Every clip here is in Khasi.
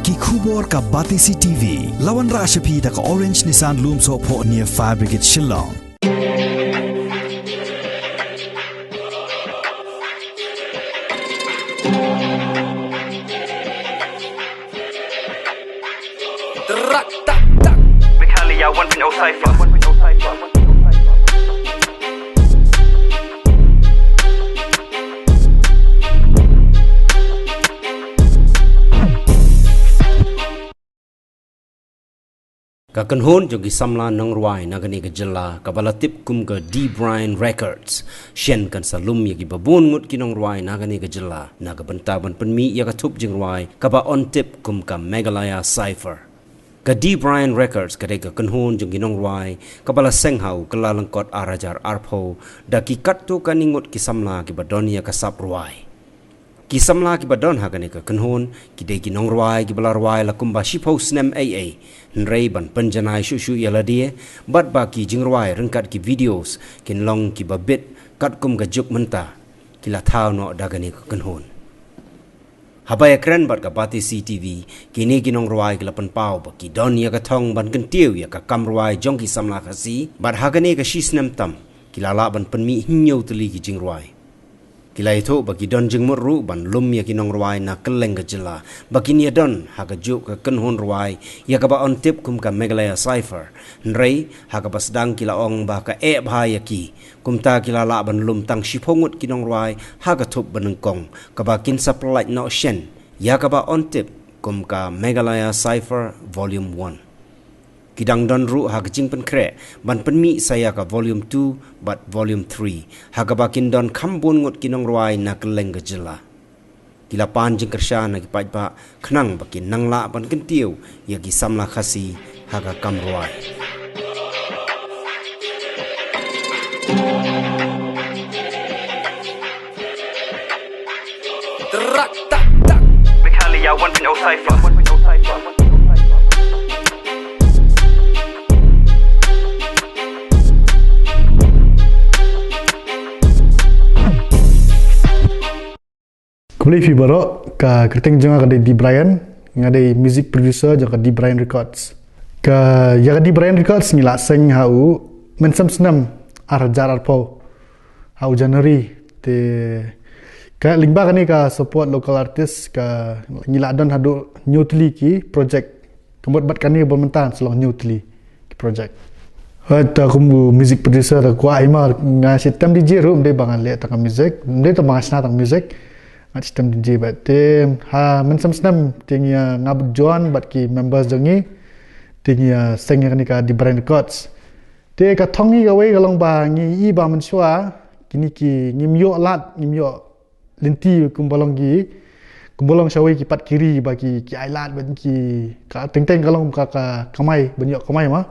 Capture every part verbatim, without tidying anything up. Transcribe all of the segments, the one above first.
Ki khubor ka Batesi T V. La wanrah sha phi da ka Orange Nissan Lumsohphoh near Fire Brigade Shillong. Trak, tak, tak. Meghalaya one point oh Cypher. Ka kynhun jong ki samla nongrwai na kane ka jylla kaba la tip kum ka D Bryan Records, shen kan sa lum ïa ki babun ngut ki nongrwai na kane ka jylla na ka bynta ban pynmih ïa ka thup jingrwai kaba yn tip kum ka Meghalaya Cypher. Ka D Bryan Records ka dei ka kynhun jong ki nongrwai kaba la seng ha u Kyllalyngkot ar hajar arphew da ki katto katne ngut ki samla kiba don ïa ka sap rwai. Ki samla kiba don ha kane ka kynhun ki dei ki nongrwai kiba la rwai la kumba shiphew snem ei ei, hynrei ban pynjanai shuh shuh ïa lade bad ba ki jingrwai ryngkat ki videos kin long kiba bit katkum ka juk mynta, ki la thaw noh da kane ka kynhun. Haba ïakren bad ka Batesi T V, kine ki nongrwai ki la pynpaw ba ki don ïa ka thong ban kyntiew ïa ka kam rwai jong ki samla Khasi, bad ha kane ka shi snem tam ki la lah ban pynmih hynñiew tylli ki jingrwai. Ki la ïathuh ba ki don jingmut ruh ban lum ïa ki nongrwai na kylleng ka jylla ba kin ïa don ha kajuh ka kynhun rwai ïa kaba yn tip kum ka Meghalaya Cypher. Hynrei ha kaba sdang ki la ong ba ka eh bha ïa ki, kumta ki la lah ban lum tang shiphew ngut ki nongrwai ha ka thup banyngkong kaba kin sa pyllait noh shen ïa kaba yn tip kum ka Meghalaya Cypher Volume One. Ki dang don ruh ha ka jingpynkhreh ban pynmih sa ïa ka Volume Two bad Volume Three ha kaba kin don kham bun ngut ki nongrwai na kylleng ka jylla. Ki la pan jingkyrshan ha ki paidbah khnang ba kin nang lah ban kyntiew ïa ki samla Khasi ha ka kam rwai. Trak, tak, tak. Meghalaya one point oh Cypher. Khublei phi baroh, ka kyrteng jong nga ka dei D Bryan, nga dei music producer jong ka D Bryan Records. Ka, ïa ka D Bryan Records ngi la seng ha u Mynshem snem ar hajar arphew ha u January. Te ka lyngba kane ka support local artist ka ngi la don haduh hynñiew tylli ki project. Ka mut bad kane ba mynta sa long hynñiew tylli ki project. Hooid, ta kum u music producer ta kwah hi ma, nga shitom D J ruh, ym dei ba nga leh tang ka music, ym dei tang ba nga shna tang music. Nga shitom D J bad te ha Mynshem snem te ngi, nga bad John bad ki members jong ngi te ngi, ah, seng ïa kane ka D Bryan Records. Te ka thong ngi kawei ka long ba ngi i ba mynshuwa kine ki ngim ïoh lad, ngim ïoh lynti kumba long ki, kumba long shawei ki pat ki ri ba ki, ki ai lad ban ki, ka teng teng ka long ka, ka kamai, ban ïoh kamai ma.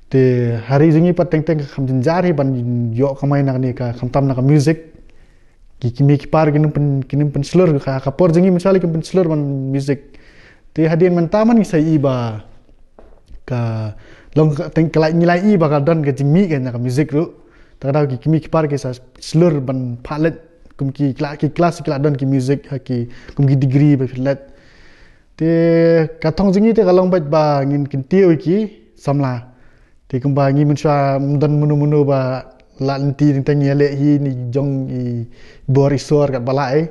Te ha ri jong ngi pat teng teng ka kham jynjar hi ban ïoh kamai na kane ka, khamtam na ka music. Ki kmie ki kpa ki nym pyn, ki nym pynshlur, ka, ka por jong ngi mynshuwa lei kim pynshlur ban music. Te hadien mynta man ngi sa i ba ka long ka teng, ka la, ngi la i ba ka don ka jingmih ka na ka music ruh. Ta ka daw ki kmie ki kpa ki sa shlur ban phah leit kum ki kla, ki klas ki la don ki music ha ki kum ki degree ba phi leit. Te ka thong jong ngi te ka long beit ba ngin kyntiew ïa ki samla. Te kumba ngi mynshuwa ym don mano mano ba lah lynti, teng teng ngi ïaleh hi na jong i bor i sor katba lah ei.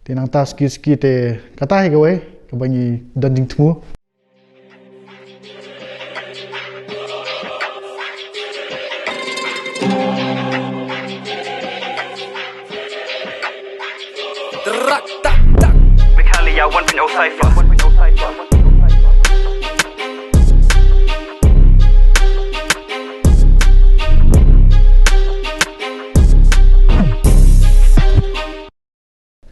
Te nangta suki suki te kata hi kawei kaba ngi don jingthmu. Trak, tak, tak. Meghalaya one point oh Cypher.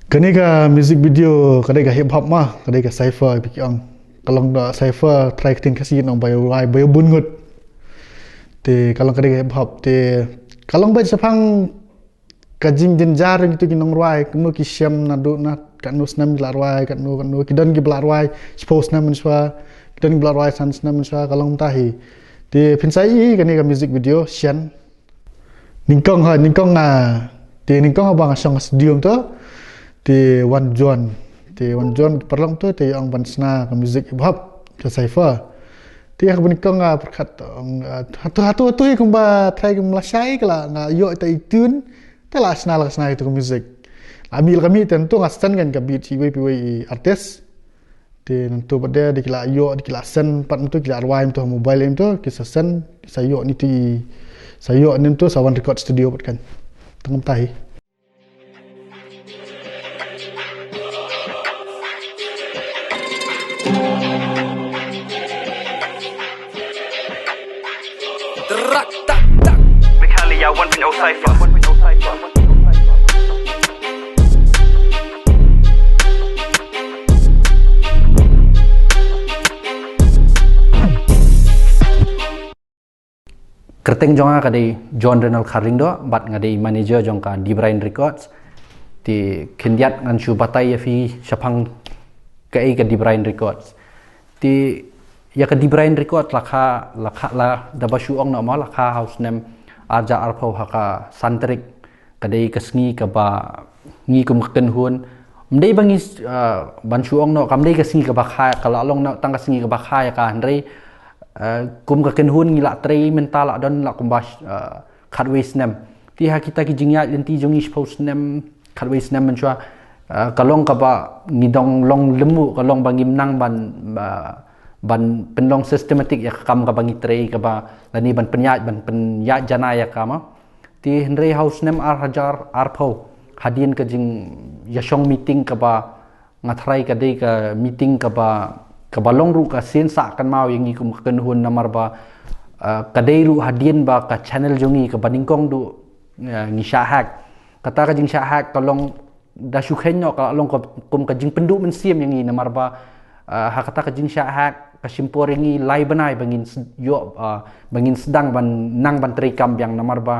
Kane ka music video ka dei ka hip hop ma, ka dei ka cypher ba ki ong. Ka long da cypher trai ktien Khasi nong ba ïa wai ba ïa bun ngut. Te ka long ka dei ka hip hop te ka long ba shaphang ka jingjynjar jong kitu ki nongrwai, kumno ki shem naduh na katno snem ki la rwai, katno katno ki don kiba la rwai shiphew snem mynshuwa, ki don kiba la rwai san snem mynshuwa, ka long mynta hi. Te phin sa i kane ka music video shen. Nyngkong ha, nyngkong nga, te nyngkong haba nga shong ha studio to, te wan John, Te wan John ki paralok mynta te ong ban shna ka music hip hop ka cipher. Te ha kaba nyngkong nga pyrkhat ong, ah, hato, hato, hato hi kumba trai kumba lashai ka la nga ïoh ita i tune. Te la shna la shna ita ka music. La mih la mih te ntu nga send kan ka beat iwei pa iwei i artist. Te ntu bad de ki la ïoh ki la send pat ntu ki la rwai ntu ha mobile ntu ki sa send ki sa ïoh ni ti sa ïoh ni ntu sa wan record studio pat kan. Tang kumta hi. Mikhalia one point oh Cypher. Kyrteng jong nga ka dei John Renal Kharlyngdoh, bad nga dei manager jong ka Dibrain Records. Te khyndiat ngan shu batai ïa phi shaphang kaei ka Dibrain Records. Te ïa ka Dibrain Records la kha, la kha la da ba shu ong noh ma la kha ha u snem arhajar arphew ha ka san tarik. Ka dei ka sngi kaba ngi kum ka kynhun. Ym dei ba ngi, ah, ban shu ong noh, kam dei ka sngi kaba kha, ka la long noh tang ka sngi kaba kha ïa ka hynrei, ah, kum ka kynhun ngi la trei mynta la don la kumba, ah, khatwei snem. Te ha kita ki jingïaid lynti jong ngi shiphew snem, khatwei snem mynshuwa, ah, ka long kaba ngi dang long lyngngoh, ka long ba ngim nang ban, ah, ban pynlong systematic ïa ka kam kaba ngi trei kaba lane ban pynïaid, ban pynïaid janai ïa ka ma. Te hynrei ha u snem arhajar arphew hadien ka jingïashong meeting kaba nga tharai ka dei ka meeting kaba, kaba long ruh ka sien sah kynmaw ïa ngi kum ka kynhun namar ba, ah, ka dei ruh hadien ba ka channel jong ngi kaba nyngkong duh, ah, ngi shah hack. Kata ka jingshah hack ka long da shu kheiñ noh ka long ka, kum ka jingpynduh mynsiem ïa ngi namar ba, ah, ha kata ka jingshah hack ka shim por ïa ngi lai bnai ba ngin s-, ïoh, ah, ba ngin sdang ban nang ban trei kam biang namar ba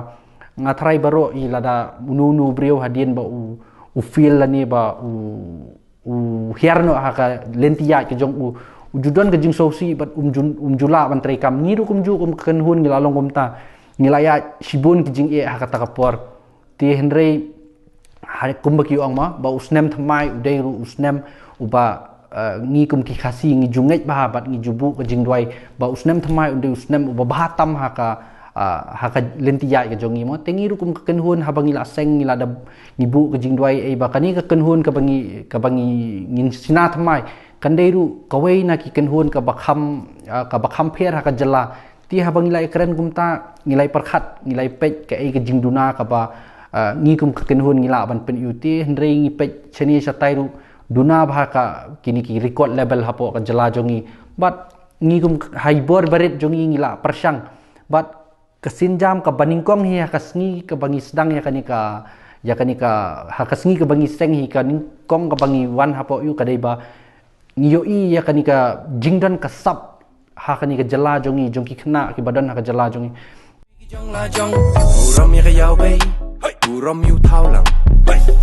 nga tharai baroh i lada uno uno u briew hadien ba u, u feel lane ba u, u hiar noh ha ka lynti ïaid ka jong u, u ju don ka jingsngewsih bad um ju, um ju lah ban trei kam. Ngi ruh kumjuh kum ka kynhun ngi la long kumta, ngi la ïaid shibun ki jingeh ha kata ka por. Te hynrei ha kumba ki ong ma ba u snem thymmai u dei ruh u snem uba, eh, ngi kum ki Khasi ngi ju ngeit bha bad ngi ju buh ka jingduwai ba u snem thymmai u dei u snem uba bha tam ha ka, ah, ha ka lynti ïaid ka jong ngi mo. Te ngi ruh kum ka kynhun haba ngi la seng ngi la da ngi buh ka jingduwai ei ba kane ka kynhun kaba ngi, kaba ngi ngin shna thymmai kan dei ruh kawei na ki kynhun kaba kham, ah, kaba kham pher ha ka jylla. Te haba ngi la ïakren kumta ngi la ïapyrkhat ngi la ïapeit kaei ka jingduna kaba, ah, ngi kum ka kynhun ngi lah ban pyn-ïoh te hynrei ngi peit shane shatai ruh duna bha ka kine ki record label hapoh ka jylla jong ngi. Bad ngi kum ha i bor barit jong ngi ngi la pyrshang. Bad ka sienjam kaba nyngkong hi ha ka sngi kaba ngi sdang ïa kane ka, ïa kane ka, ha ka sngi kaba ngi seng hi ka nyngkong kaba ngi wan hapoh ïoh ka dei ba ngi ïohi ïa kane ka jingdon ka sap ha kane ka jylla jong ngi, jong ki khynnah kiba don ha ka jylla jong ngi. Jong la jong, burom ïa ka ïaw bei, burom ïa u thaw lang,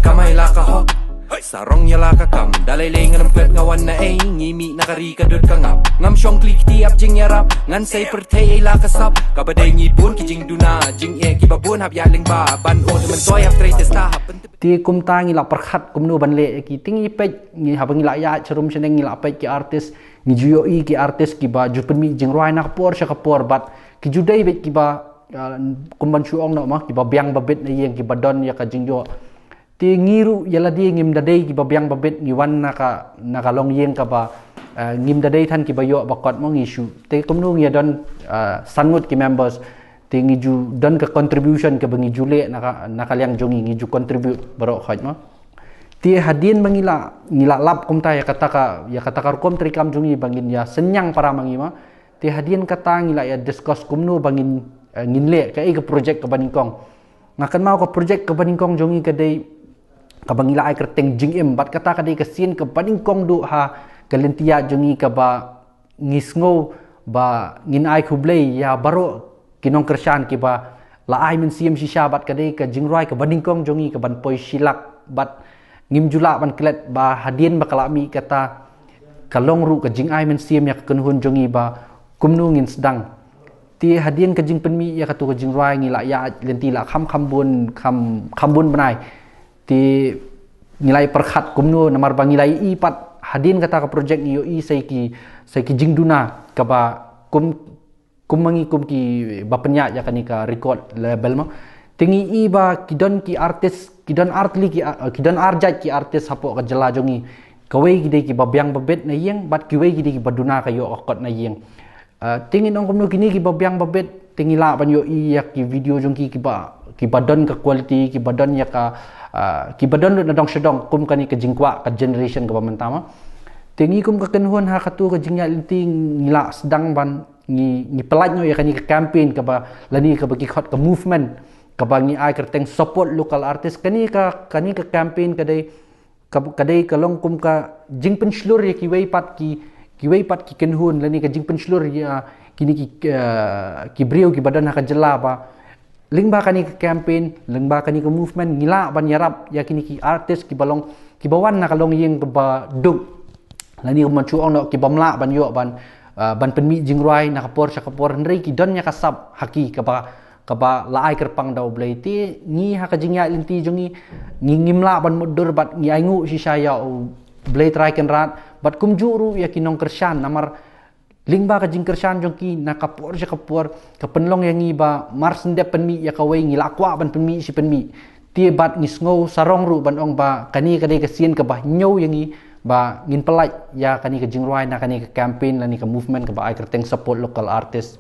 kamai la ka hok, sarong ïa la ka kam, da lei lei ngan ym phet nga wan na ei, ngi mih na ka ri ka dud ka ngap, ngam shong kli kti ap jingïarap, ngan sei pyrthei ei la ka sap, kaba dei ngi bun ki jingduna, jingeh kiba bun hap ïa lyngba, ban ot myntoi hap trei testa hap pyntip. Te kumta ngi la pyrkhat kumno ban leh ïa ki, te ngi peit, ngi haba ngi la ïaid sharum shaneng ngi la peit ki artist, ngi ju ïohi ki artist kiba ju pynmih jingrwai na ka por sha ka por bad ki ju dei beit kiba, ah, kum ban shu ong noh ma, kiba biang ba bit na ïing kiba don ïa ka jingïoh. Te ngi ruh ïa lade ngim da dei kiba biang ba bit ngi wan na ka, na ka longïing kaba, ah, ngim da dei than kiba ïoh ba kot mo ngi shu. Te kumno ngi ïa don, ah, san ngut ki members. Te ngi ju don ka contribution kaba ngi ju leh na ka, na ka liang jong ngi ngi ju contribute baroh khoit mo. Te hadien ba ngi la, ngi la lap kumta ïa kata ka, ïa kata ka rukom treikam jong ngi ba ngin ïa synñiang para ma ngi ma. Te hadien kata ngi la ïa discuss kumno ba ngin, eh, ngin leh kaei ka project kaba nyngkong. Nga kynmaw ka project kaba nyngkong jong ngi ka dei kaba ngi la ai kyrteng Jingim bad kata ka dei ka sien kaba nyngkong duh ha ka lynti ïaid jong ngi kaba ngi sngew ba ngin ai khublei ïa baroh ki nongkyrshan kiba la ai mynsiem shisha bad ka dei ka jingrwai kaba nyngkong jong ngi kaban poi shi lak bad ngim ju lah ban klet ba hadien ba ka la mih kata ka long ruh ka jingai mynsiem ïa ka kynhun jong ngi ba kumno ngin sdang. Te hadien ka jingpynmih ïa katu ka jingrwai ngi la ïaid lynti la kham kham bun, kham, kham bun bnai. Te ngi la ïa pyrkhat kumno, namar ba ngi la ïohi pat hadien kata ka project ngi ïohi sa ki, sa ki jingduna kaba kum, kum ma ngi kum kiba pynïaid ïa kane ka record label mo. Te ngi i ba ki don ki artist, ki don artist ki, ki don arjait ki artist hapoh ka jylla jong ngi. Kawei ki dei kiba biang ba bit na ïing, bad kiwei ki dei kiba duna ka ïoh ka kot na ïing. Ah, te ngin ong kumno kine kiba biang ba bit, te ngi lah ban ïohi ïa ki video jong ki kiba, kiba don ka quality, kiba don ïa ka, ah, kiba don lut na dong sha dong, kum kane ka jingkwah ka generation kaba mynta mo. Te ngi kum ka kynhun ha katu ka jingïaid lynti ngi la sdang ban ngi, ngi pyllait noh ïa kane ka campaign kaba, lane kaba ki khot ka movement, kaba ngi ai kyrteng Support Local Artist. Kane ka, kane ka campaign ka dei, ka, ka dei ka long kum ka jingpynshlur ïa kiwei pat ki, kiwei pat ki kynhun, lane ka jingpynshlur ïa kine ki, eh, ki briew kiba don ha ka jylla ba lyngba kane ka campaign, lyngba kane ka movement, ngi lah ban ïarap ïa kine ki artist kiba long, kiba wan na ka longïing kaba duk, lane kumba shu ong noh, kibym lah ban ïoh ban, ah, ban pynmih jingrwai na ka por sha ka por, hynrei ki don ïa ka sap ha ki kaba, kaba la ai kyrpang da U Blei. Te ngi ha ka jingïaid lynti jong ngi, ngi, ngim lah ban mutdur bad ngi ainguh shisha ïa U Blei Trai Kynrad bad kumjuh ruh ïa ki nongkyrshan, namar lyngba ka jingkyrshan jong ki na ka por sha ka por, ka pynlong ïa ngi ba mar shen dep pynmih ïa kawei ngi la kwah ban pynmih shi pynmih. Te bad ngi sngew sarong ruh ban ong ba kane ka dei ka sien kaba hynñiew ïa ngi ba ngin pyllait ïa kane ka jingrwai na kane ka campaign lane ka movement kaba ai kyrteng Support Local Artist.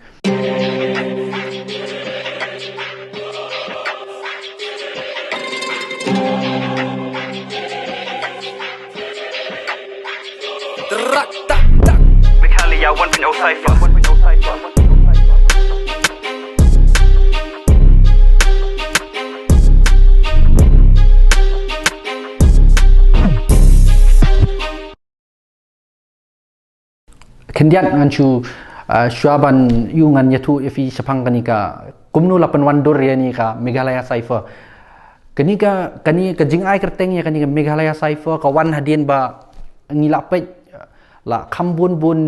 Meghalaya one point oh Cypher. Khyndiat ngan shu, ah, shuwa ban ïoh ngan ïathuh ïa phi shaphang kane ka, kumno la pynwandur ïa kane ka Meghalaya Cypher. Kane ka, kane ka jingai kyrteng ïa kane ka Meghalaya Cypher ka wan hadien ba ngi la peit, la kham bun bun,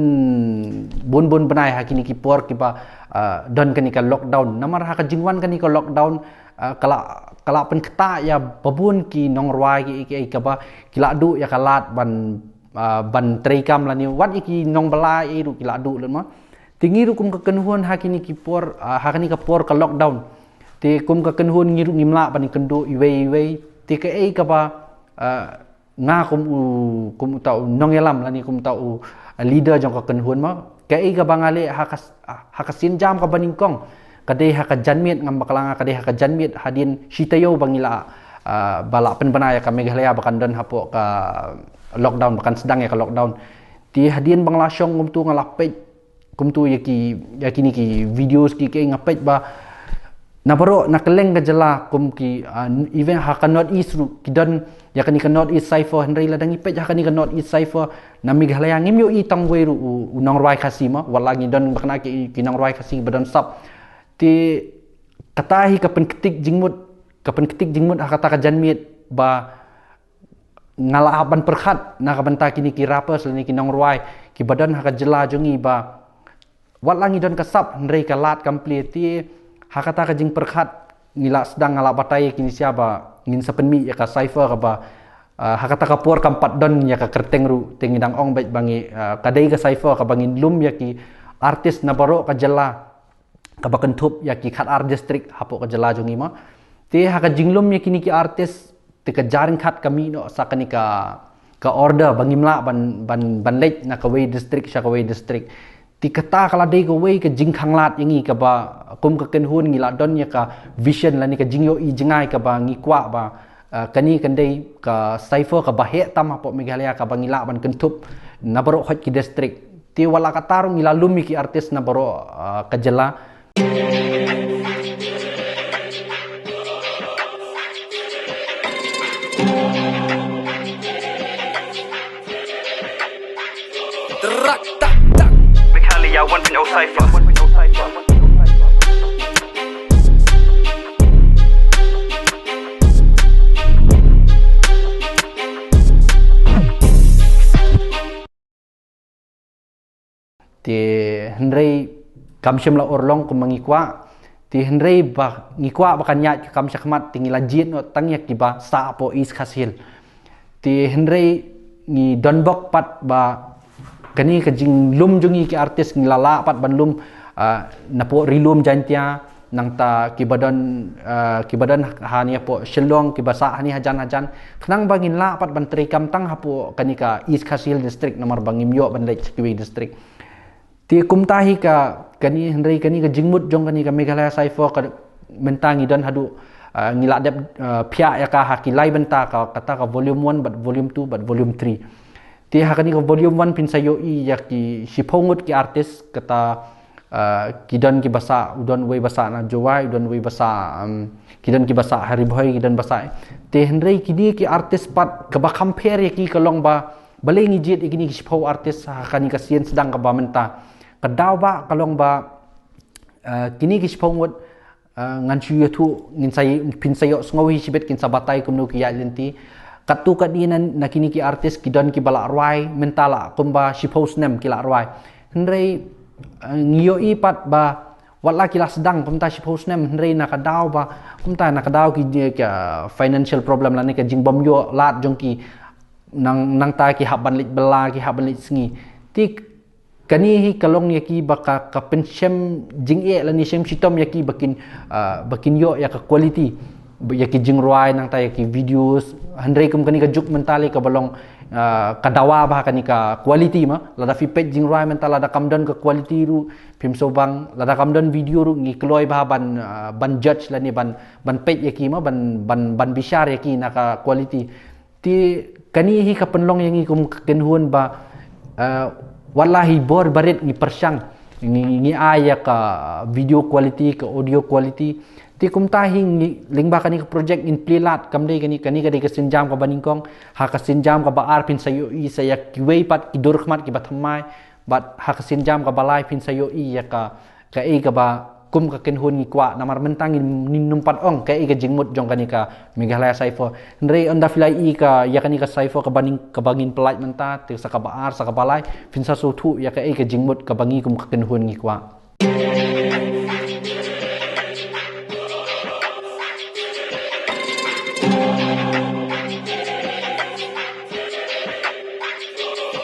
bun bun bnai ha kine ki por kiba, ah, don kane ka lockdown. Namar ha ka jingwan kane ka lockdown, ah, ka la, ka la pynkhiah ïa ba bun ki nongrwai ki, ki, kaba ki la duh ïa ka lad ban, ah, ban treikam lane wat ïa ki nongbylla ruh ki la duh lut mo. Te ngi ruh kum ka kynhun ha kine ki por, ah, ha kane ka por ka lockdown. Te kum ka kynhun ngi ruh ngim lah ban kynduh iwei iwei. Te kaei kaba, ah, nga kum u, kum uta u nongïalam lane kum uta u, ah, leader jong ka kynhun mo. Kaei kaba nga leh ha ka, ha ka sienjam kaba nyngkong. Ka dei ha ka janmiet, ngam bakla nga, ka dei ha ka janmiet hadien shi taïew ba ngi la, ah, ba la pynbna ïa ka Meghalaya ba kan don hapoh ka lockdown, ba kan sdang ïa ka lockdown. Te hadien ba nga la shong kumtu nga la peit kumtu ïa ki, ïa kine ki videos ki, ki nga peit ba na baroh na kylleng ka jylla kum ki, ah, even ha ka North East ruh ki don ïa kane ka North East Cypher, hynrei lada ngi peit ha kane ka North East Cypher na Meghalaya ngim ïohi tang uwei ruh u, u nongrwai Khasi mo, wat la ngi don ba kane ki, ki nongrwai Khasi ba don sap. Te kata hi ka pynktik jingmut, ka pynktik jingmut ha kata ka janmiet ba nga la hap ban pyrkhat na ka bynta kine ki rappers lane ki nongrwai kiba don ha ka jylla jong ngi ba wat la ngi don ka sap hynrei ka lad kam plie. Te ha kata ka jingpyrkhat ngi la sdang, nga la batai ïa kine sha ba ngin sa pynmih ïa ka cypher kaba, ah, ha kata ka por kam pat don ïa ka kyrteng ruh, te ngi dang ong beit ba ngi, ah, ka dei ka cypher kaba ngin lum ïa ki artist na baroh ka jylla kaba kynthup ïa ki khatar district hapoh ka jylla jong ngi mo. Te ha ka jinglum ïa kine ki artist te ka jingryngkat ka mih noh sa kane ka, ka order ba ngim lah ban, ban, ban leit na kawei district sha kawei district. Te kata ka la dei kawei ka jingkhanglad ïa ngi kaba kum ka kynhun ngi la don ïa ka vision lane ka jingïohi jngai kaba ngi kwah ba, ah, kane kan dei ka cypher kaba heh tam hapoh Meghalaya kaba ngi lah ban kynthup na baroh hoi ki district. Te wat la katta ruh ngi la lum ïa ki artist na baroh, ah, ka jylla. Meghalaya one point oh cypher. Te hynrei kam shym la urlong kumba ngi kwah. Te hynrei ba ngi kwah ba kan ïaid ka kam shakhmat te ngi la jied noh tang ïa kiba sah hapoh East Khasi Hills. Te hynrei ngi don bok pat ba kane ka jinglum jong ngi ki artist ngi la lah pat ban lum, ah, napoh Ri-lum Jaiñtia, nangta kiba don, ah, kiba don hangne hapoh Shillong, kiba sah hangne hajan hajan. Khnang ba ngin lah pat ban treikam tang hapoh kane ka East Khasi Hills District namar ba ngim ïoh ban leit sha kiwei district. Te kumta hi ka, kane, hynrei kane ka jingmut jong kane ka Meghalaya Cypher ka mynta ngi don haduh, ah, ngi la dep, ah, phiah ïa ka ha ki lai bynta, ka, kata ka volume one bad volume two bad volume three. Te ha kane ka volume one phin sa ïohi ïa ki shiphew ngut ki artist, kata, ah, ki don kiba sah, u don uwei ba sah na Jowai, u don uwei ba sah, um, ki don kiba sah ha Ri Bhoi, ki don ba sah. Te hynrei kine ki artist pat kaba kham pher ïa ki ka long ba balei ngi jied ïa kine ki shiphew artist ha kane ka sien sdang kaba mynta. Ka daw ba ka long ba, eh, kine ki shiphew ngut, eh, ngan shu ïathuh, ngin sa ï-, phin sa ïohsngew hi shibit kin sa batai kumno ki ïaid lynti. Katto katne na, na kine ki artist ki don kiba la rwai mynta la kumba shiphew snem ki la rwai. Hynrei, eh, ngi ïohi pat ba wat la ki la sdang kumta shiphew snem, hynrei na ka daw ba kumta, na ka daw ki, ki, eh, financial problem lane ka jingbym ïoh lad jong ki, nang, nangta ki hap ban leit bylla, ki hap ban leit sngi. Te kane hi ka long ïa ki ba ka, ka pynshem jingeh lane shem shitom ïa ki ba kin, ah, ba kin ïoh ïa ka quality, ba ïa ki jingrwai nangta ïa ki videos. Hynrei kum kane ka juk mynta lei kaba long, ah, ka dawa ba kane ka quality ma. Lada phi peit jingrwai mynta lada kam don ka quality ruh phim sngewbang, lada kam don video ruh ngi kloi ba ban, ah, ban judge lane ban, ban peit ïa ki ma, ban, ban, ban bishar ïa ki na ka quality. Te kane hi ka pynlong ïa ngi kum ka kynhun ba, eh, wat la hi bor barit ngi pyrshang, ngi, ngi ai ïa ka video quality, ka audio quality. Te kumta hi ngi lyngba kane ka project ngin plie lad, kam dei kane, kane ka dei ka sienjam kaba nyngkong, ha ka sienjam kaba ar phin sa ïohi sa ïa kiwei pat ki dur khmat kiba thymmai, bad ha ka sienjam kaba lai phin sa ïohi ïa ka, kaei kaba kum ka kynhun ngi kwah, namar mynta ngin, ngin nym pat ong kaei ka jingmut jong kane ka Meghalaya Cypher. Hynrei ynda phi la ïohi ka, ïa kane ka Cypher kaba nyng-, kaba ngin pyllait mynta, te sa kaba ar, sa kaba lai, phin sa sngewthuh ïa kaei ka jingmut kaba ngi kum ka kynhun ngi kwah.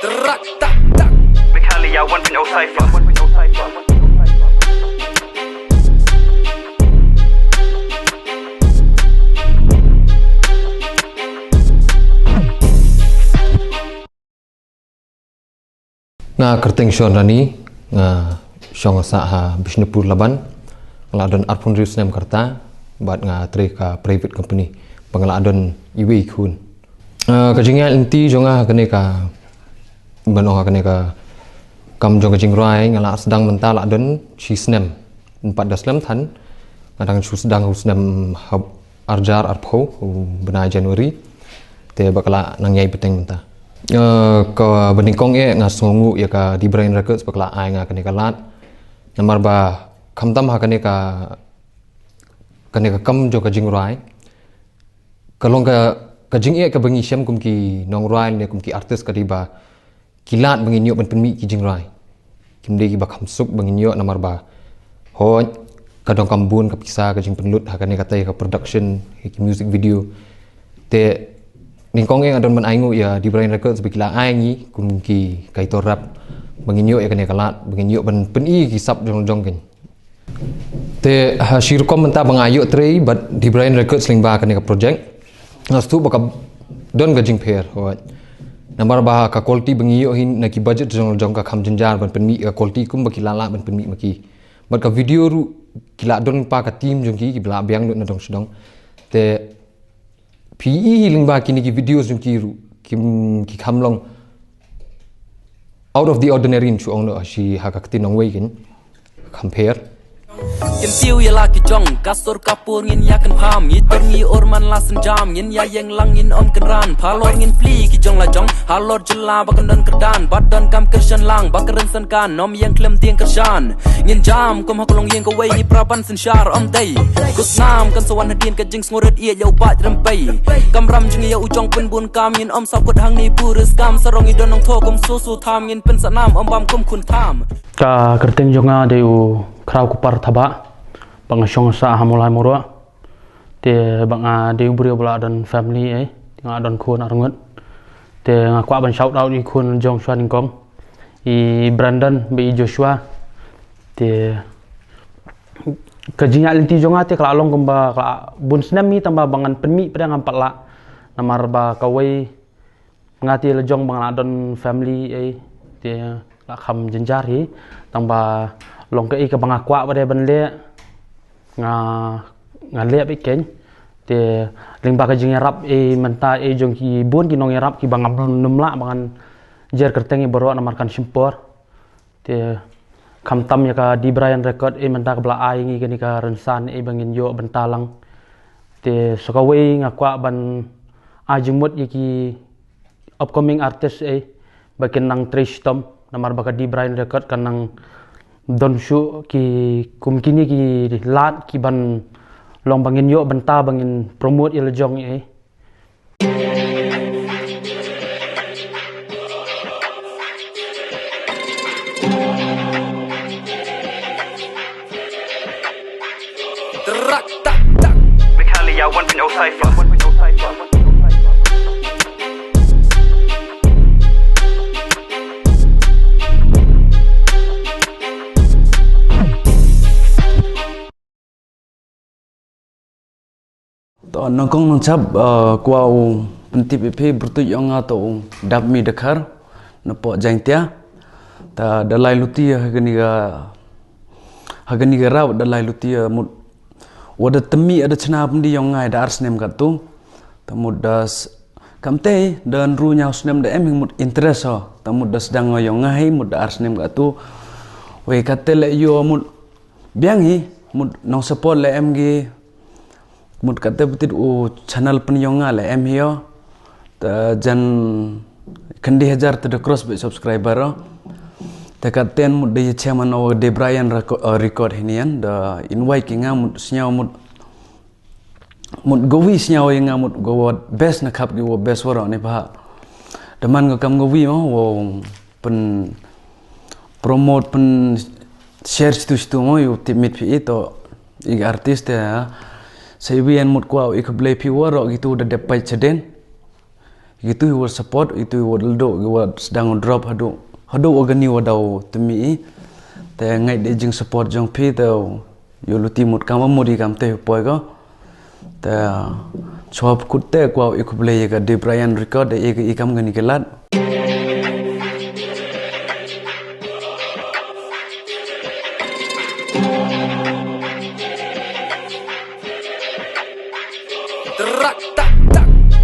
Trak, tak, tak. Meghalaya one point oh Cypher. Nga kyrteng Sean Rani, nga shong sah ha Bishnupur Laban, nga la don arphew hynriew snem ka rta, bad nga trei ka private company, ba nga la don iwei i khun. Ah, ka jingïaid lynti jong nga ha kane ka, ban ong ha kane ka kam jong ka jingrwai, nga la sdang mynta la don shi snem. Em pat da slem than, nga dang shu sdang ha u snem hap arjar arphew, u bnai January. Te ba ka la nang ïai bteng mynta. Eh, kaba nyngkong eh nga sngewnguh ïa ka Dibrain Records ba ka la ai nga kane ka lad. Namar ba khamtam ha kane ka, kane ka kam jong ka jingrwai, ka long ka, ka jingeh kaba ngi shem kum ki nongrwai ne kum ki artist ka dei ba ki lad ba ngin ïoh ban pynmih ki jingrwai. Kim dei kiba kham suk ba ngin ïoh namar ba, hooid, ka donkam bun ka pisa ka jingpynlut ha kane katai ka production, ki music video. Te nyngkong eh nga don ban ainguh ïa Dibrain Records ba ki la ai ngi kum ki kaitor rap ba ngin ïoh ïa kane ka lad, ba ngin ïoh ban pyni ki sap jong jong kein. Te ha shi rukom mynta ba nga ïoh trei bad Dibrain Records lyngba kane ka project, nga sngewthuh ba ka don ka jingpher, hooid. Namar ba ka quality ba ngi ïoh hi na ki budget jong jong ka kham jynjar ban pynmih ka quality kum ba ki la lah ban pynmih ma ki. Bad ka video ruh ki la don pa ka team jong ki, ki la biang lut na dong sha dong. Te phi i hi lyngba kine ki videos jong ki ruh, ki, ki kham long out of the ordinary, shu ong noh shi ha ka ktien nongwei kein, kham pher. Kin siew ïa la ki jong, ka sur ka pur ngin ïa kynpham, ngi tur ngi ur man la synjam, ngin ïa ïeng lang ngin ym kynran, phalor ngin plie ki jong la jong, halor jylla ba kan don kyrdan, ba donkam kyrshan lang, ba ka rynsan kan ym ïeng khlem tieng kyrshan. Ngin jam kum ha ka longïing kawei, ngi pra ban synshar ym dei kut nam, kan sa wan hadien ka jingsngewrit ïa ïa u Bah Rympei. Kamram jong ngi ïa u jong pynbun kam, ngin ym saw kut hangne bun riskam, sarong ngi don nongthoh kum susu tham, ngin pynsa nam ym bam kum khun tham. Ka kyrteng jong nga dei u Khraw Kupar Thabah, ba nga shong sah ha Mawlai Mawroh. Te ba nga dei u briew ba la don family, eh, te nga don khun arngut. Te nga kwah ban shout out ïa i khun jong Shwa Nyngkong, i Brandon bad i Joshua. Te ka jingïaid lynti jong nga te ka la long kumba ka la bun snem hi, tang ba ba ngan pynmih pat ngam pat lah. Namar ba kawei nga te la jong ba nga la don family ei, te la kham jynjar hi, tang ba long kaei kaba nga kwah ba dei ban leh, nga, nga leh beit keiñ. Te lyngba ka jingïarap ei mynta ei jong ki bun ki nongïarap kiba ngam nym lah ba ngan jer kyrteng ïa baroh namar kan shim por. Te khamtam ïa ka D Brian Record ei mynta kaba la ai ngi kane ka rynsan ei ba ngin ïoh bynta lang. Te sa kawei nga kwah ban ai jingmut ïa ki upcoming artist ei ba kin nang trei shitom, namar ba ka D Brian Record kan nang don shuh ki kum kine ki lad kiban long ba ngin ïoh bynta ba ngin promote ïa la jong ei. Meghalaya one point oh Cypher. To nongkong nongchap, eh, kwah u pyntip ïa phi, brutut ïong nga to u Dapmit Dkhar, napoh Jaintia. Ta da lai luti ha kani ka, ha kani ka rap da lai luti mut. Wa da temi ada chna pynti ïong nga da ar snem katu. Ta mut da s-, kam te da nru ñiaw snem da em hi mut interest ho. Ta mut da sdang ïong nga hi mut da ar snem katu. Wei kate le ïoh mut biang hi, mut nong support le em ki, mut kate betit u channel pyn ïong nga le em hi ïoh. Te jan khyndai hajar te da cross bad subscriber ho. Te katen mut da ïa chairman o de Brian reco-, eh, record hi nian, da invite ki nga mut sñiaw mut, mut gowi sñiaw ïa nga mut go wat best na khap ki wa best waroh ne pa. Da man go kam gowi mo, wo pyn promote, pyn share situ situ mo, ïoh tip mit phi ito, i artist ya. Sa iwi en mut kwah i khublei phi waroh kitu da dep pait chaden. Kitu i wa support, itu i wa ldo, i wa sdang drop hadu. Hadu wa gani wa daw temi i. Te ngai de jing support jong phi te ïoh luti mut kam mut i kam te poi ko. Te chwa kut te kwah i khublei ïa ka de Brian Record de i, i kam gani ki lad.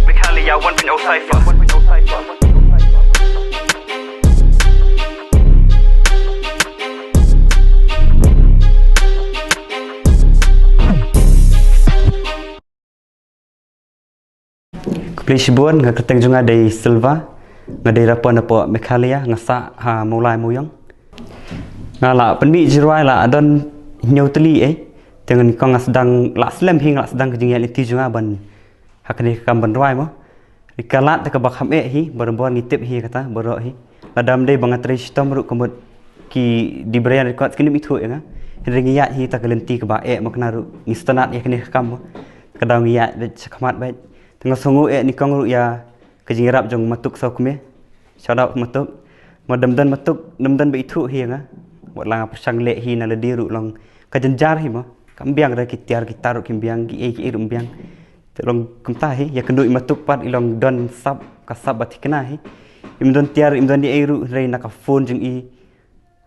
Meghalaya one point oh Cypher. Khublei shibun, nga kyrteng jong nga dei Silva, nga dei rapper napoh Meghalaya, nga sah ha Mawlai Mawiong. Nga la pynmih jingrwai la don hynñiew tylli eh, te nga nyngkong nga sdang la slem hi nga la sdang ka jingïaid lynti jong nga ban ha kane ka kam ban rwai mo. Ri ka lad te kaba kham eh hi, barabor ngi tip hi kata, baroh hi. Lada ym dei ba nga trei shitom ruh ka mut ki de Brian Records kim ithuh ïa nga. Hynrei ngi ïaid hi ta ka lynti kaba eh mo kane ruh ngi sngewtynnat ïa kane ka kam mo. Ka daw ngi ïaid beit shakhmat beit. Te nga sngew eh nyngkong ruh ïa ka jingïarap jong Matuk Sawkmie. Shout out Matuk. Mo dam don Matuk, dam don ba ithuh hi ïa nga. Wat la nga pyrshang leh hi na lade ruh long ka jynjar hi mo. Kam biang re ki tiar ki tar ruh kim biang, ki ei ki ei ruh kim biang. Te long kumta hi, ïa kynduh i Matuk pat i long don sap, ka sap ba thikna hi. Im don tiar, im don ei ruh, hynrei na ka phone jong i.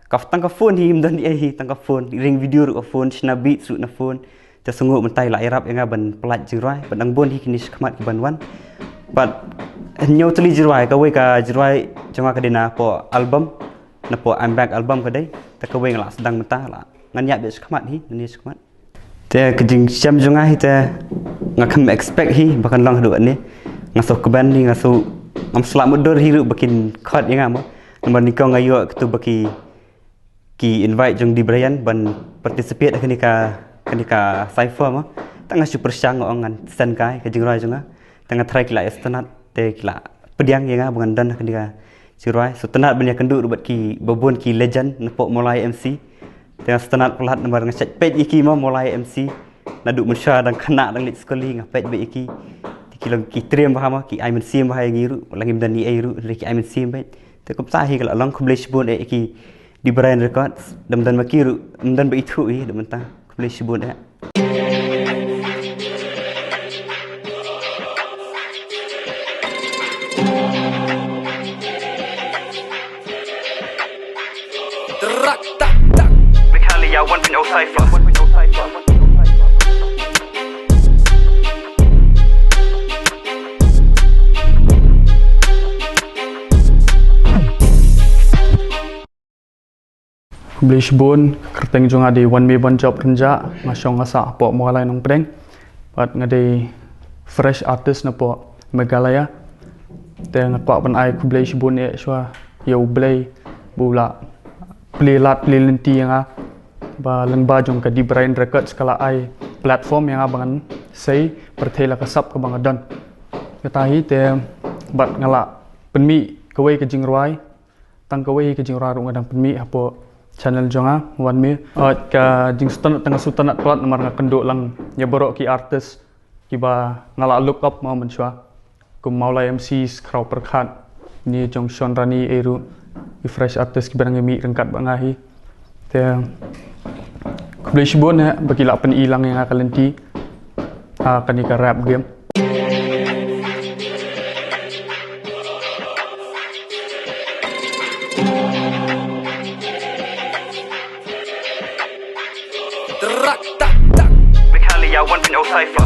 Ka tang ka phone hi, im don ei hi, tang ka phone. I ring video ruh ka phone, shna beats ruh na phone. Te sngew mynta i la ïarap ïa nga ban pynlait jingrwai, ban dang bun hi kine shakhmat ki ban wan. Bad hynñiew tylli jingrwai, kawei ka jingrwai jong nga ka dei napoh album, napoh I'm Back album ka dei. Te kawei nga la sdang mynta la. Ngan ïaid beit shakhmat hi, ngan ïaid shakhmat. Te ka jingshem jong nga hi te nga khlem expect hi ba kan long haduh ne. Nga shu kmen hi, nga shu ngam shu lah mutdur hi ruh ba kin khot ïa nga mo. Namar nyngkong nga ïoh katu ba ki, ki invite jong de Brian ban participate ha kane ka, kane ka cypher mo. Te nga shu pyrshang nga ong ngan send kai ka jingrwai jong nga. Te nga tharai ki la ïa sngewtynnat, te ki la pdiang ïa nga ba ngan don ha kane ka jingrwai. Sngewtynnat ban ïakynduh ruh bad ki babun ki legend napoh Mawlai M C. Te nga sngewtynnat palat namar nga shait peit ïa ki mo Mawlai M C. Naduh mynshuwa dang khynnah dang leit skul hi nga peit beit ïa ki. Te ki long ki triem bha mo, ki ai mynsiem bha ïa ngi ruh, la ngim don ei ei ruh, hynrei ki ai mynsiem bha. Te kumta hi ka la long, khublei shibun eh ki Dibrain Records, da ym don ma ki ruh, ym don ba ithuh hi, da mynta. Khublei shibun eh. Meghalaya one point oh Cypher. Khublei shibun, ka kyrteng jong nga dei Wanmebonjop Rynjah, nga shong nga sah hapoh Mawalai Nongpdeng. Bad nga dei fresh artist napoh Meghalaya. Te nga kwah ban ai khublei shibun eh shuwa ïa U Blei ba u la plie lad plie lynti ïa nga, ba lyngba jong ka Dibrain Records ka la ai platform ïa nga ba ngan sei pyrthei la ka sap kaba nga don. Kata hi te bad nga la pynmih kawei ka jingrwai, tang kawei ka jingrwai ruh nga dang pynmih hapoh channel jong nga, Wanme. Bad ka jingsngewtynnat tang ka sngewtynnat palat namar nga kynduh lang ïa baroh ki artist kiba nga la look up mo mynshuwa. Kum Mawlai M Cs, Khraw Pyrkhat, ne jong Shon Rani ei ruh, ki fresh artist kiba dang ïa mih ryngkat bad nga hi. Te khublei shibun eh ba ki la pyni lang ïa nga ka lynti ha kane ka rap game. Meghalaya one point oh Cypher.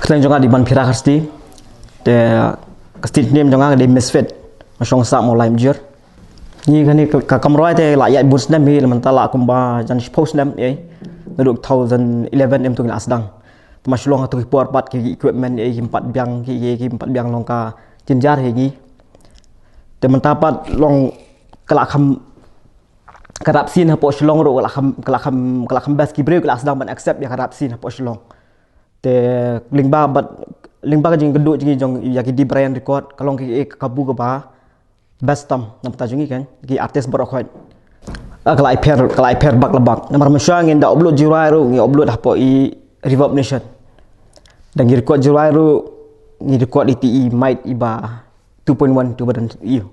Kyrteng jong nga dei Manphira Kharsti. Te ka stage name jong nga dei Misfit. Nga shong sah Mawlai Mjir. Ngi kane ka, ka kam rwai te la ïaid bun snem hi, la mynta la kumba jan shiphew snem ei. Naduh two thousand eleven em to ngi la sdang. Te ma shu long ha to ki por pat ki equipment ei kim pat biang, ki, ki, kim pat biang long ka jynjar hi ngi. Te mynta pat long ka la kham, ka rap scene hapoh Shillong ruh ka la kham, ka la kham, ka la kham best, ki briew ki la sdang ban accept ïa ka rap scene hapoh Shillong. Te lyngba bad, lyngba ka jingkynduh jong ngi jong ïa ki Dibrain Record ka long ki, eh, ka kabu kaba best tam na bynta jong ngi kan, ki artist baroh khoit. Ah, ka la ïapher, ka la ïapher bak la bak. Namar mynshuwa ngin da upload jingrwai ruh ngi upload hapoh i Reverb Nation. Da ngi record jingrwai ruh ngi record ïa i mic iba two point one, two point one.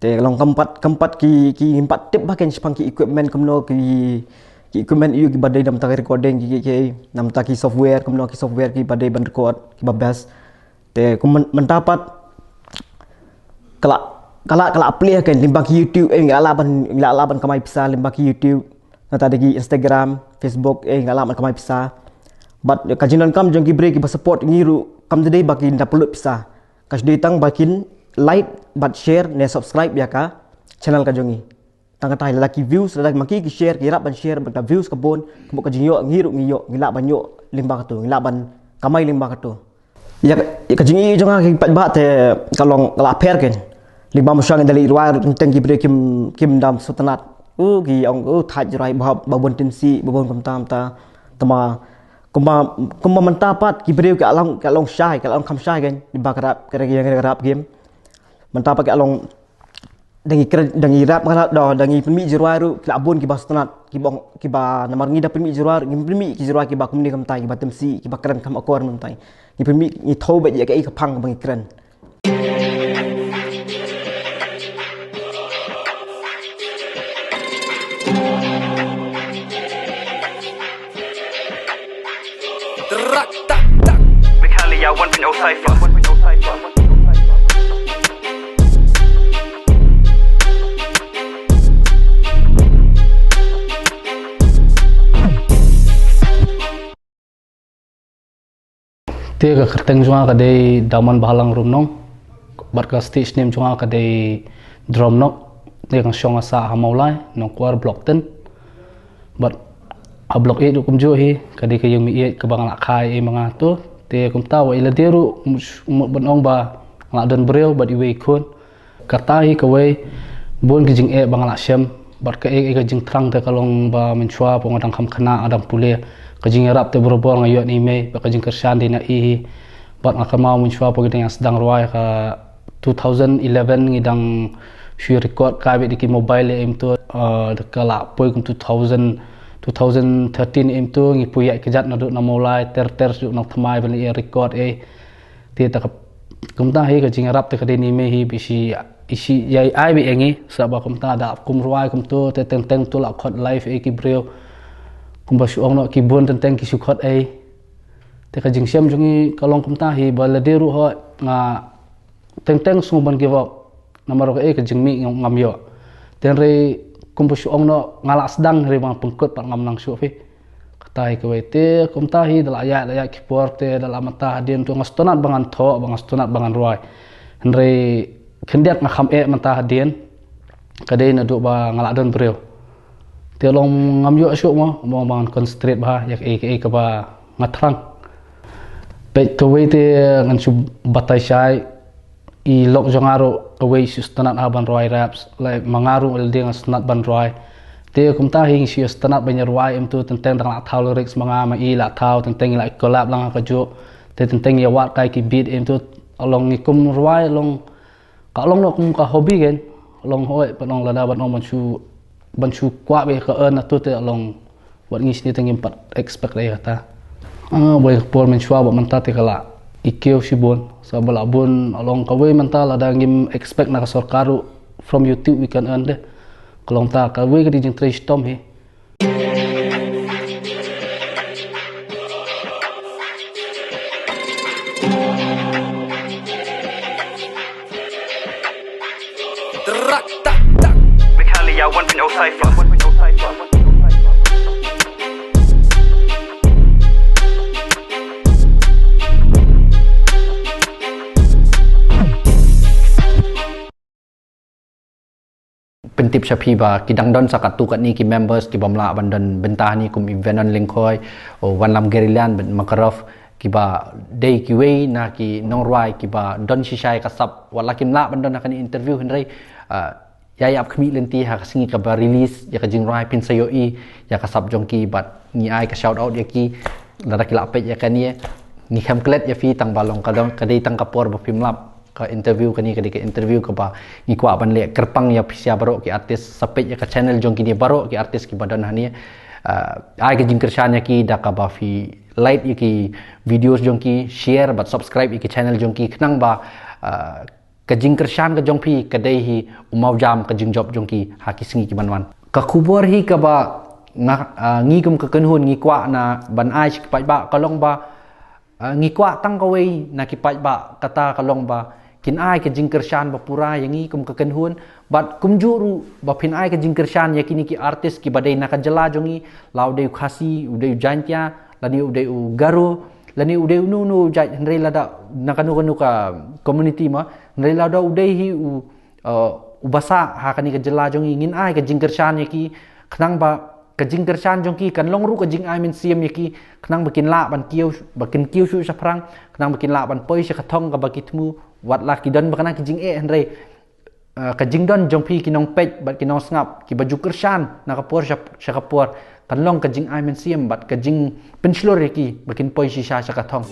Te long kam pat, kam pat ki, ki, kim pat tip ba kin shaphang ki equipment kumno, ki, ki equipment ïa kiba dei na bynta ki recording, ki, ki, ki, na bynta ki software kumno, ki software kiba dei ban record kiba best. Te kum myn-, mynta pat ka la, ka la, ka la plie kan lyngba ki YouTube, eh, ngi la lah ban, ngi la lah ban kamai pisa lyngba ki YouTube. Nangta da ki Instagram, Facebook, eh, ngi la lah ban kamai pisa. Bad ka jingdonkam jong ki briew kiba support ngi ruh kam dei ba kin da pynlut pisa. Ka shu dei tang ba kin like bad share ne subscribe ïa ka channel ka jong ngi. Tang kata, lada ki views, lada ma ki ki share, ki rap ban share, bad ka views ka bun, kumba ka jingïoh ngi ruh ngi ïoh, ngi lah ban ïoh lyngba kato, ngi lah ban kamai lyngba kato. Ïa ka, ïa ka jingïohi jong nga ki paidbah te ka long ka la pher kan. Lyngba mynshuwa ngi da leit rwai ruh teng teng ki briew kim, kim dam sngewtynnat. U ki ong u thait jingrwai ba, ba bun timsi, ba bun kumta kumta. Te ma kumba, kumba mynta pat ki briew ki la long, ki la long shai, ki la long kham shai kan. Lyngba ka rap, ka rap, ka rap game. Mynta pat ki la long da ngi kren, da ngi rap, nga da, da ngi pynmih jingrwai ruh ki la bun kiba sngewtynnat, kiba ong, kiba namar ngi da pynmih jingrwai ruh, ngi pynmih ki jingrwai kiba kumne kumtai, kiba timsi, kiba kren kham akor myntai. Ngi pynmih, ngi thew beit ïa kaei ka phang ba ngi kren. Meghalaya one point oh Cypher. Te ka kyrteng jong nga ka dei Daman Bahalang Rumnong. Bad ka stage name jong nga ka dei Drumnok. Te nga shong nga sah ha Mawlai, Nongkwar, Block ten. Bad ha Block eight ruh kumjuh hi, ka dei ka ïing mi ïeit kaba nga la kha ei ma nga to. Te kumta wat ïa lade ruh, mut, mut ban ong ba nga la don briew bad iwei i khun. Kata hi kawei, bun ki jingeh ba nga la shem, bad kaei kaei ka jingthrang te ka long ba mynshuwa ba nga dang kham khynnah, nga dang pule. Ka jingïarap te barabor nga ïoh na i mei, bad ka jingkyrshan dei na i hi. Bad nga kynmaw mynshuwa pat ngi dang sdang rwai ka two thousand eleven ngi dang shu record kai beit da ki mobile em tu, eh, da ka la poi kum two thousand, two thousand thirteen em tu ngi poi ïaid kjat naduh na Mawlai ter ter shu nang thymmai ban ïa record eh. Te ta ka kumta hi ka jingïarap te ka dei ne mei hi ba i shi, i shi ïai ai beit ïa ngi sa ba kumta da kum rwai kum tu te teng teng tu la khot live eh ki briew. Kumba shu ong noh ki bun teng teng ki shu khot eh. Te ka jingshem jong ngi ka long kumta hi ba lade ruh ho nga teng teng sngew ban give up. Namar ka eh ka jingmih ngam ïoh. Te hynrei kumba shu ong noh nga la sdang hynrei ba nga pynkut pat ngam nang shuh phi. Kata hi kawei te kumta hi da la ïaid la ïaid ki por te da la mynta hadien tu nga sngewtynnat ba ngan thoh ba nga sngewtynnat ba ngan rwai. Hynrei khyndiat nga kham eh mynta hadien. Ka dei naduh ba nga la don briew. Te long ngam ïoh shuh mo, mo ba ngan concentrate bha ïa kaei kaei kaba nga thrang. Peit kawei te ngan shu batai shai, i lok jong nga ruh kawei shu sngewtynnat ha ban rwai raps, like ma nga ruh lade nga sngewtynnat ban rwai. Te kumta hi ngi shu sngewtynnat ban ïa rwai em tu teng teng dang la thaw lyrics ma nga ma i la thaw teng teng i la collab lang ha kajuh. Te teng teng ïa wad kai ki beat em tu long ngi kum rwai long ka long noh kum ka hobby kan. Long hoi pat long lada ban ong ban shu ban shu kwah beit ka earn atu te long wat ngi shini te ngim pat expect dei kata. Ah, boi ka por mynshuwa ba mynta te ka la i kiew shibun sa ba la bun long kawei mynta lada ngim expect na ka sorkar ruh from YouTube we can earn de. Ka long ta kawei ka dei jingtrei shitom hi. Mikhalia one point oh Cypher. Pyntip sha phi ba ki dang don sa katto katne ki members ki bym lah ban don bynta hangne kum i Venon Lyngkhoi, u Wanlam Guerrilla bad Makarov kiba dei kiwei na ki nongrwai kiba don shisha ïa ka sap wat la kim lah ban don ha kane interview hynrei, ah, ïa ïap khmih lynti ha ka sngi kaba release ïa ka jingrwai Phin sa ïohi ïa ka sap jong ki bad ngi ai ka shout out ïa ki lada ki la peit ïa kane. Ngi khlem klet ïa phi tang ba long ka dei tang ka por ba phim lap. Ka interview kane ka dei ka interview kaba ngi kwah ban leh kyrpang ïa phi sha baroh ki artist sa peit ïa ka channel jong kine baroh ki artist kiba don hangne. Ah, ai ka jingkyrshan ïa ki da kaba phi like ïa ki videos jong ki, share bad subscribe ïa ki channel jong ki khnang ba, ah, ka jingkyrshan ka jong phi ka dei hi u mawjam ka jingjop jong ki ha ki sngi ki ban wan. Ka khubor hi kaba nga, ah, ngi kum ka kynhun ngi kwah na ban ai sha ki paidbah ka long ba Ah, ngi kwah tang kawei na ki paidbah kata ka long ba kin ai ka jingkyrshan ba pura ïa ngi kum ka kynhun bad kumjuh ruh ba phin ai ka jingkyrshan ïa kine ki artist kiba dei na ka jylla jong ngi la u dei u Khasi u dei u Jaintia lane u dei u Garo lane u dei u nu nu jait hynrei lada na kano kano ka community ma hynrei lada u dei hi u, uh, u basa ha kane ka jylla jong ngi ngin ai ka jingkyrshan ïa ki khnang ba ka jingkyrshan jong ki kan long ruh ka jingai mynsiem ïa ki khnang ba kin lah ban kiew ba kin kiew shuh shaphrang khnang ba kin lah ban poi sha ka thong kaba ki thmu wat la ki don ba kane ki jingeh hynrei, eh, ka jingdon jong phi ki nongpeit bad ki nongsngap kiba ju kyrshan na ka por sha, sha ka por kan long ka jingai mynsiem bad ka jingpynshlur ïa ki ba kin poi shisha sha ka thong.